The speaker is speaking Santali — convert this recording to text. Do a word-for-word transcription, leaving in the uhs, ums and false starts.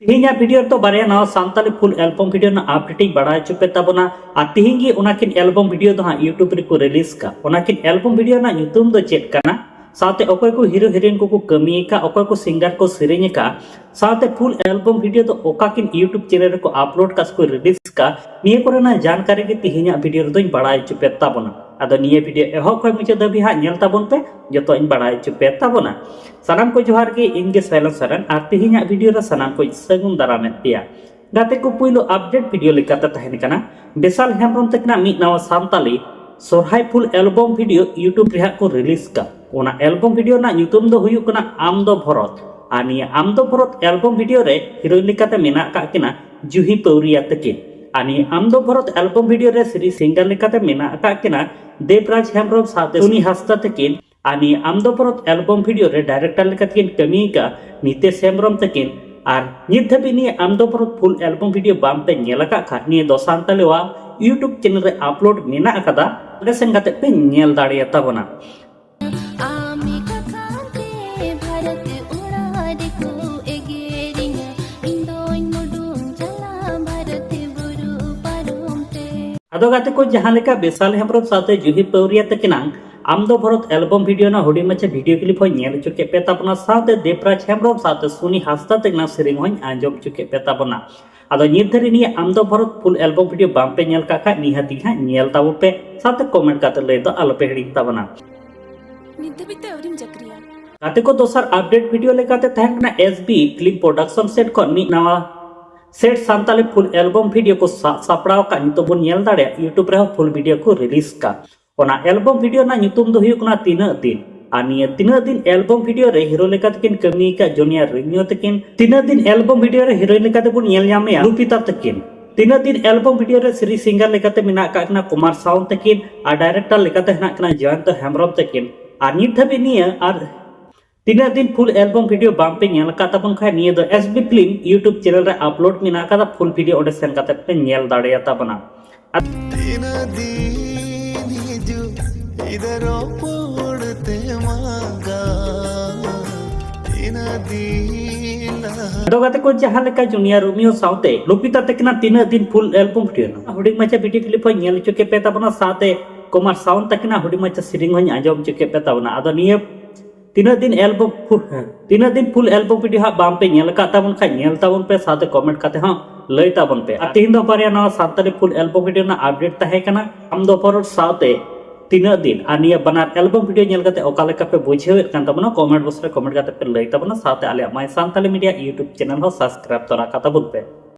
ᱛᱮᱦᱮᱧᱟᱜ ᱵᱷᱤᱰᱤᱭᱳ ᱨᱮᱫᱚ ᱵᱟᱨᱭᱟ ᱱᱟᱣᱟ ᱥᱟᱱᱛᱟᱞᱤ ᱯᱷᱩᱞ ᱮᱞᱵᱚᱢ ᱵᱷᱤᱰᱤᱭᱳ ᱨᱮᱱᱟᱜ ᱟᱯᱰᱮᱴ ᱤᱧ ᱵᱟᱲᱟᱭ ᱦᱚᱪᱚ ᱯᱮ ᱛᱟᱵᱚᱱᱟ᱾ ᱟᱨ ᱛᱮᱦᱮᱧ ᱜᱮ ᱚᱱᱟᱠᱤᱱ ᱮᱞᱵᱚᱢ ᱵᱷᱤᱰᱤᱭᱳ ᱫᱚ ᱦᱟᱸᱜ YouTube ᱨᱮᱠᱚ ᱨᱤᱞᱤᱡᱽ ᱠᱟᱜ᱾ ᱚᱱᱟᱠᱤᱱ ᱮᱞᱵᱚᱢ ᱵᱷᱤᱰᱤᱭᱳ ᱨᱮᱱᱟᱜ ᱧᱩᱛᱩᱢ ᱫᱚ ᱪᱮᱫ ᱠᱟᱱᱟ, ᱥᱟᱶᱛᱮ ᱚᱠᱚᱭ ᱠᱚ ᱦᱤᱨᱳ ᱦᱤᱨᱳᱭᱤᱱ ᱠᱚᱠᱚ ᱠᱟᱹᱢᱤ ᱟᱠᱟᱫ, ᱚᱠᱚᱭ ᱠᱚ ᱥᱤᱝᱜᱟᱨ ᱠᱚ ᱥᱮᱨᱮᱧ ᱟᱠᱟᱫ, ᱥᱟᱶᱛᱮ ᱯᱷᱩᱞ ᱮᱞᱵᱚᱢ ᱵᱷᱤᱰᱤᱭᱳ ᱫᱚ ᱚᱠᱟᱠᱤᱱ YouTube ᱪᱮᱱᱮᱞ ᱨᱮᱠᱚ ᱟᱯᱞᱳᱰ ᱠᱟᱜ ᱥᱮᱠᱚ ᱨᱤᱞᱤᱡᱽ ᱠᱟᱜ, ᱱᱤᱭᱟᱹ ᱠᱚᱨᱮᱱᱟᱜ ᱡᱟᱱᱠᱟᱨᱤ ᱜᱮ ᱛᱮᱦᱮᱧᱟᱜ ᱵᱷᱤᱰᱤᱭᱳ ᱨᱮᱫᱚᱧ ᱵᱟᱲᱟᱭ ᱦᱚᱪᱚ ᱯᱮ ᱛᱟᱵᱚᱱᱟ᱾ ᱟᱫᱚ ᱱᱤᱭᱟᱹ ᱵᱷᱤᱰᱤᱭᱳ ᱮᱦᱚᱵ ᱠᱷᱚᱱ ᱢᱩᱪᱟᱹᱫ ᱫᱷᱟᱹᱵᱤᱡ ᱦᱟᱸᱜ ᱧᱮᱞ ᱛᱟᱵᱚᱱ ᱯᱮ, ᱡᱚᱛᱚ ᱤᱧ ᱵᱟᱲᱟᱭ ᱦᱚᱪᱚ ᱯᱮ ᱛᱟᱵᱚᱱᱟ᱾ ᱥᱟᱱᱟᱢ ᱠᱚ ᱡᱚᱦᱟᱨ ᱜᱮ, ᱤᱧ ᱜᱮ ᱥᱟᱭᱞᱮᱱ ᱥᱚᱨᱮᱱ, ᱟᱨ ᱛᱮᱦᱮᱧᱟᱜ ᱵᱷᱤᱰᱤᱭᱳ ᱨᱮ ᱥᱟᱱᱟᱢ ᱠᱚ ᱥᱟᱹᱜᱩᱱ ᱫᱟᱨᱟᱢᱮᱫ ᱯᱮᱭᱟ᱾ ᱜᱟᱛᱮ ᱠᱚ, ᱯᱩᱭᱞᱩ ᱟᱯᱰᱮᱴ ᱵᱷᱤᱰᱤᱭᱳ ᱞᱮᱠᱟᱛᱮ ᱛᱟᱦᱮᱱ ᱠᱟᱱᱟ ᱵᱮᱥᱟᱞ ᱦᱮᱢᱵᱨᱚᱢ ᱛᱟᱹᱠᱤᱱᱟᱜ ᱢᱤᱫ ᱱᱟᱣᱟ ᱥᱟᱱᱛᱟᱞᱤ ᱥᱚᱨᱦᱟᱭ ᱯᱷᱩᱞ ᱮᱞᱵᱚᱢ ᱵᱷᱤᱰᱤᱭᱳ YouTube ᱨᱮ ᱦᱟᱸᱜ ᱠᱚ ᱨᱤᱞᱤᱡᱽ ᱠᱟᱜ᱾ ᱚᱱᱟ ᱮᱞᱵᱚᱢ ᱵᱷᱤᱰᱤᱭᱳ ᱨᱮᱱᱟᱜ ᱧᱩᱛᱩᱢ ᱫᱚ ᱦᱩᱭᱩᱜ ᱠᱟᱱᱟ ᱟᱢ ᱫᱚ ᱵᱷᱚᱨᱚᱛ᱾ ᱟᱨ ᱱᱤᱭᱟᱹ ᱟᱢ ᱫᱚ ᱵᱷᱚᱨᱚᱛ ᱮᱞᱵᱚᱢ ᱵᱷᱤᱰᱤᱭᱳ ᱨᱮ ᱦᱤᱨᱳᱭᱤᱱ ᱞᱮᱠᱟᱛᱮ ᱢᱮᱱᱟᱜ ᱟᱠᱟᱫ ᱠᱤᱱᱟ ᱡᱩᱦᱤ ᱯᱟᱹᱣᱨᱤᱭᱟ ᱛᱟᱹᱠᱤᱱ᱾ ᱟᱨ ᱱᱤᱭᱟᱹ ᱟᱢ ᱫᱚ ᱵᱷᱚᱨᱚᱛ ᱮᱞᱵᱚᱢ ᱵᱷᱤᱰᱤᱭᱳ ᱨᱮ ᱥᱤᱨᱤ ᱥᱤᱝᱜᱟᱨ ᱞᱮᱠᱟᱛᱮ ᱢᱮᱱᱟᱜ ᱟᱠᱟᱫ ᱠᱤᱱᱟ ᱫᱮᱵᱽᱨᱟᱡᱽ ᱦᱮᱢᱵᱨᱚᱢ ᱥᱟᱶᱛᱮ ᱥᱩᱱᱤ ᱦᱟᱸᱥᱫᱟ ᱛᱟᱹᱠᱤᱱ᱾ ᱟᱨ ᱱᱤᱭᱟᱹ ᱟᱢ ᱫᱚ ᱵᱷᱚᱨᱚᱛ ᱮᱞᱵᱚᱢ ᱵᱷᱤᱰᱤᱭᱳ ᱨᱮ ᱰᱟᱭᱨᱮᱠᱴᱚᱨ ᱞᱮᱠᱟᱛᱮ ᱠᱤᱱ ᱠᱟᱹᱢᱤ ᱟᱠᱟᱫ ᱱᱤᱛᱮᱥ ᱦᱮᱢᱵᱨᱚᱢ ᱛᱟᱹᱠᱤᱱ᱾ ᱟᱨ ᱱᱤᱛ ᱫᱷᱟᱹᱵᱤᱡ ᱱᱤᱭᱟᱹ ᱟᱢ ᱫᱚ ᱵᱷᱚᱨᱚᱛ ᱯᱷᱩᱞ ᱮᱞᱵᱚᱢ ᱵᱷᱤᱰᱤᱭᱳ ᱵᱟᱝ ᱯᱮ ᱧᱮᱞ ᱟᱠᱟᱫ ᱠᱷᱟᱱ, ᱱᱤᱭᱟᱹ ᱫᱚ ᱥᱟᱱᱛᱟᱞᱤ ᱣᱟᱣ YouTube ᱪᱮᱱᱮᱞ ᱨᱮ ᱟᱯᱞᱳᱰ ᱢᱮᱱᱟᱜ ᱟᱠᱟᱫᱟ, ᱚᱸᱰᱮ ᱥᱮᱱ ᱠᱟᱛᱮ ᱯᱮ ᱧᱮᱞ ᱫᱟᱲᱮᱭᱟᱛᱟ ᱵᱚᱱᱟ᱾ ᱟᱢᱤ ᱠᱟᱛᱷᱟ ᱛᱮ ᱵᱷᱟᱨᱚᱛ ᱩᱲᱟᱨ ᱠᱚ ᱮᱜᱮᱨᱤᱧᱟ, ᱤᱧ ᱫᱚᱧ ᱩᱰᱩᱝ ᱪᱟᱞᱟᱜ ᱵᱷᱟᱨᱚᱛ ᱵᱩᱨᱩ ᱯᱟᱨᱚᱢ ᱛᱮ᱾ ᱟᱫᱚ ᱜᱟᱛᱮ ᱠᱚ, ᱡᱟᱦᱟᱸ ᱞᱮᱠᱟ ᱵᱮᱥᱟᱞ ᱦᱮᱢᱵᱨᱚᱢ ᱥᱟᱶᱛᱮ ᱡᱩᱦᱤ ᱯᱟᱹᱣᱨᱤᱭᱟ ᱛᱟᱹᱠᱤᱱᱟᱝ ᱟᱢ ᱫᱚ ᱵᱷᱚᱨᱚᱛ ᱮᱞᱵᱚᱢ ᱵᱷᱤᱰᱤᱭᱳ ᱨᱮᱱᱟᱜ ᱦᱩᱰᱤᱧ ᱢᱟᱪᱷᱟ ᱵᱷᱤᱰᱤᱭᱳ ᱠᱞᱤᱯ ᱦᱚᱸᱧ ᱧᱮᱞ ᱦᱚᱪᱚ ᱠᱮᱫ ᱯᱮ ᱛᱟᱵᱚᱱᱟ, ᱥᱟᱶᱛᱮ ᱫᱮᱵᱽᱨᱟᱡᱽ ᱦᱮᱢᱵᱨᱚᱢ ᱥᱟᱶᱛᱮ ᱥᱩᱱᱤ ᱦᱟᱸᱥᱫᱟ ᱛᱟᱹᱠᱤᱱᱟᱜ ᱥᱮᱨᱮᱧ ᱦᱚᱸᱧ ᱟᱸᱡᱚᱢ ᱦᱚᱪᱚ ᱠᱮᱫ ᱯᱮ ᱛᱟᱵᱚᱱᱟ᱾ ᱟᱫᱚ ᱱᱤᱛ ᱫᱷᱟᱹᱨᱤᱡ ᱱᱤᱭᱟᱹ ᱟᱢ ᱫᱚ ᱵᱷᱚᱨᱚᱛ ᱯᱷᱩᱞ ᱮᱞᱵᱚᱢ ᱵᱷᱤᱰᱤᱭᱳ ᱵᱟᱝ ᱯᱮ ᱧᱮᱞ ᱠᱟᱜ ᱠᱷᱟᱡ, ᱱᱤᱦᱟᱹᱛ ᱜᱮ ᱦᱟᱸᱜ ᱧᱮᱞ ᱛᱟᱵᱚᱱ ᱯᱮ, ᱥᱟᱶᱛᱮ ᱠᱚᱢᱮᱱᱴ ᱠᱟᱛᱮ ᱞᱟᱹᱭ ᱫᱚ ᱟᱞᱚ ᱯᱮ ᱦᱤᱲᱤᱧ ᱛᱟᱵᱚᱱᱟ᱾ ᱱᱤᱛ ᱫᱷᱟᱹᱵᱤᱡ ᱛᱮ ᱟᱹᱣᱨᱤᱢ ᱪᱟᱹᱠᱨᱤᱭᱟ᱾ ᱜᱟᱛᱮ ᱠᱚ, ᱫᱚᱥᱟᱨ ᱟᱯᱰᱮᱴ ᱵᱷᱤᱰᱤᱭᱳ ᱞᱮᱠᱟᱛᱮ ᱛᱟᱦᱮᱸ ᱠᱟᱱᱟ S B film production set ᱠᱷᱚᱱ ᱢᱤᱫ ᱱᱟᱣᱟ ᱥᱮᱴ ᱥᱟᱱᱛᱟᱞᱤ ᱯᱷᱩᱞ ᱮᱞᱵᱚᱢ ᱵᱷᱤᱰᱤᱭᱳ ᱠᱚ ᱥᱟᱵ ᱥᱟᱯᱲᱟᱣ ᱟᱠᱟᱫ᱾ ᱱᱤᱛᱚᱜ ᱵᱚᱱ ᱧᱮᱞ ᱫᱟᱲᱮᱭᱟᱜᱼᱟ, YouTube ᱨᱮᱦᱚᱸ ᱯᱷᱩᱞ ᱵᱷᱤᱰᱤᱭᱳ ᱠᱚ ᱨᱤᱞᱤᱡᱽ ᱠᱟᱜ᱾ ᱚᱱᱟ ᱮᱞᱵᱚᱢ ᱵᱷᱤᱰᱤᱭᱳ ᱨᱮᱱᱟᱜ ᱧᱩᱛᱩᱢ ᱫᱚ ᱦᱩᱭᱩᱜ ᱠᱟᱱᱟ ᱛᱤᱱᱟᱹᱜ ᱫᱤᱱ᱾ ᱟᱨ ᱱᱤᱭᱟᱹ ᱛᱤᱱᱟᱹᱜ ᱫᱤᱱ ᱮᱞᱵᱚᱢ ᱵᱷᱤᱰᱤᱭᱳ ᱨᱮ ᱦᱤᱨᱳ ᱞᱮᱠᱟ ᱛᱮᱠᱤᱱ ᱠᱟᱹᱢᱤ ᱟᱠᱟᱫ ᱡᱚᱱᱤᱭᱟ ᱨᱤᱧᱡᱳ ᱛᱟᱹᱠᱤᱱ᱾ ᱛᱤᱱᱟᱹᱜ ᱫᱤᱱ ᱮᱞᱵᱚᱢ ᱵᱷᱤᱰᱤᱭᱳ ᱨᱮ ᱦᱤᱨᱳᱭᱤᱱ ᱞᱮᱠᱟ ᱛᱮᱵᱚᱱ ᱧᱮᱞ ᱧᱟᱢᱮᱭᱟ ᱞᱩᱯᱤᱛᱟ ᱛᱟᱹᱠᱤᱱ᱾ ᱛᱤᱱᱟᱹᱜ ᱫᱤᱱ ᱮᱞᱵᱚᱢ ᱵᱷᱤᱰᱤᱭᱳ ᱨᱮ ᱥᱤᱨᱤ ᱥᱤᱝᱜᱟᱨ ᱞᱮᱠᱟᱛᱮ ᱢᱮᱱᱟᱜ ᱟᱠᱟᱫ ᱠᱤᱱᱟ ᱠᱩᱢᱟᱨ ᱥᱟᱣᱩᱱ ᱛᱟᱹᱠᱤᱱ ᱟᱨ ᱰᱟᱭᱨᱮᱠᱴᱚᱨ ᱞᱮᱠᱟᱛᱮ ᱦᱮᱱᱟᱜ ᱠᱤᱱᱟ ᱡᱚᱭᱚᱱᱛᱚ ᱦᱮᱢᱵᱨᱚᱢ ᱛᱟᱹᱠᱤᱱ᱾ ᱟᱨ ᱱᱤᱛ ᱫᱷᱟᱹᱵᱤᱡ ᱱᱤᱭᱟᱹ ᱟᱨ ᱛᱤᱱᱟᱹᱜ ᱫᱤᱱ ᱯᱷᱩᱞ ᱮᱞᱵᱚᱢ ᱵᱷᱤᱰᱤᱭᱳ ᱵᱟᱝ ᱯᱮ ᱧᱮᱞ ᱟᱠᱟᱫ ᱛᱟᱵᱚᱱ ᱠᱷᱟᱱ, ᱱᱤᱭᱟᱹ ᱫᱚ S B film YouTube channel ᱨᱮ ᱟᱯᱞᱳᱰ ᱢᱮᱱᱟᱜ ᱟᱠᱟᱫᱟ, ᱯᱷᱩᱞ ᱵᱷᱤᱰᱤᱭᱳ ᱚᱸᱰᱮ ᱥᱮᱱ ᱠᱟᱛᱮ ᱯᱮ ᱧᱮᱞ ᱫᱟᱲᱮᱭᱟᱛᱟ ᱵᱚᱱᱟ᱾ ᱛᱤᱱᱟᱹᱜ ᱫᱤᱱ ᱦᱤᱡᱩᱜ ᱤᱧ ᱫᱚ ᱨᱚᱯᱚᱲ ᱛᱮ ᱢᱟᱸᱜᱟ, ᱛᱤᱱᱟᱹᱜ ᱫᱤᱱ ᱞᱟᱦᱟ ᱟᱫᱚ ᱜᱟᱛᱮ ᱠᱚ, ᱡᱟᱦᱟᱸ ᱞᱮᱠᱟ ᱡᱩᱱᱤᱭᱟᱨ ᱨᱳᱢᱤᱭᱳ ᱥᱟᱶᱛᱮ ᱞᱩᱯᱤᱛᱟ ᱛᱟᱹᱠᱤᱱᱟᱜ ᱛᱤᱱᱟᱹᱜ ᱫᱤᱱ ᱯᱷᱩᱞ ᱮᱞᱵᱚᱢ ᱵᱷᱤᱰᱤᱭᱳ ᱦᱮᱱᱟᱜᱼᱟ, ᱦᱩᱰᱤᱧ ᱢᱟᱪᱷᱟ ᱵᱷᱤᱰᱤᱭᱳ ᱠᱞᱤᱯ ᱦᱚᱸ ᱧᱮᱞ ᱦᱚᱪᱚ ᱠᱮᱫ ᱯᱮ ᱛᱟᱵᱚᱱᱟ, ᱥᱟᱶᱛᱮ ᱠᱩᱢᱟᱨ ᱥᱟᱣᱩᱱᱰ ᱛᱟᱹᱠᱤᱱᱟᱜ ᱦᱩᱰᱤᱧ ᱢᱟᱪᱷᱟ ᱥᱮᱨᱮᱧ ᱦᱚᱸᱧ ᱟᱸᱡᱚᱢ ᱦᱚᱪᱚ ᱠᱮᱫ ᱯᱮ ᱛᱟᱵᱚᱱᱟ᱾ ᱟᱫᱚ ᱱᱤᱭᱟᱹ ᱛᱤᱱᱟᱹᱜ ᱫᱤᱱ ᱮᱞᱵᱚᱢ ᱯᱷᱩ-, ᱛᱤᱱᱟᱹᱜ ᱫᱤᱱ ᱯᱷᱩᱞ ᱮᱞᱵᱚᱢ ᱵᱷᱤᱰᱤᱭᱳ ᱦᱟᱸᱜ ᱵᱟᱝ ᱯᱮ ᱧᱮᱞ ᱟᱠᱟᱫ ᱛᱟᱵᱚᱱ ᱠᱷᱟᱡ, ᱧᱮᱞ ᱛᱟᱵᱚᱱ ᱯᱮ, ᱥᱟᱶᱛᱮ ᱠᱚᱢᱮᱱᱴ ᱠᱟᱛᱮ ᱦᱚᱸ ᱞᱟᱹᱭ ᱛᱟᱵᱚᱱ ᱯᱮ᱾ ᱟᱨ ᱛᱤᱦᱤᱧ ᱫᱚ ᱵᱟᱨᱭᱟ ᱱᱟᱣᱟ ᱥᱟᱱᱛᱟᱲᱤ ᱯᱷᱩᱞ ᱮᱞᱵᱚᱢ ᱵᱷᱤᱰᱤᱭᱳ ᱨᱮᱱᱟᱜ ᱟᱯᱰᱮᱴ ᱛᱟᱦᱮᱸ ᱠᱟᱱᱟ᱾ ᱟᱢ ᱫᱚ ᱯᱚᱨᱚᱵᱽ ᱥᱟᱶᱛᱮ ᱛᱤᱱᱟᱹᱜ ᱫᱤᱱ ᱟᱨ ᱱᱤᱭᱟᱹ ᱵᱟᱱᱟᱨ ᱮᱞᱵᱚᱢ ᱵᱷᱤᱰᱤᱭᱳ ᱧᱮᱞ ᱠᱟᱛᱮ ᱚᱠᱟ ᱞᱮᱠᱟ ᱯᱮ ᱵᱩᱡᱷᱟᱹᱣᱮᱫ ᱠᱟᱱ ᱛᱟᱵᱚᱱᱟ, ᱠᱚᱢᱮᱱᱴ ᱵᱚᱠᱥ ᱨᱮ ᱠᱚᱢᱮᱱᱴ ᱠᱟᱛᱮ ᱯᱮ ᱞᱟᱹᱭ ᱛᱟᱵᱚᱱᱟ᱾ ᱥᱟᱶᱛᱮ ᱟᱞᱮᱭᱟᱜ ᱢᱟᱭ ᱥᱟᱱᱛᱟᱲᱤ ᱢᱤᱰᱤᱭᱟ ᱭᱩᱴᱩᱵᱽ ᱪᱮᱱᱮᱞ ᱦᱚᱸ ᱥᱟᱵᱥᱠᱨᱟᱭᱤᱵ ᱛᱚᱨᱟ ᱠᱟᱛᱟᱵᱚᱱ ᱯᱮ᱾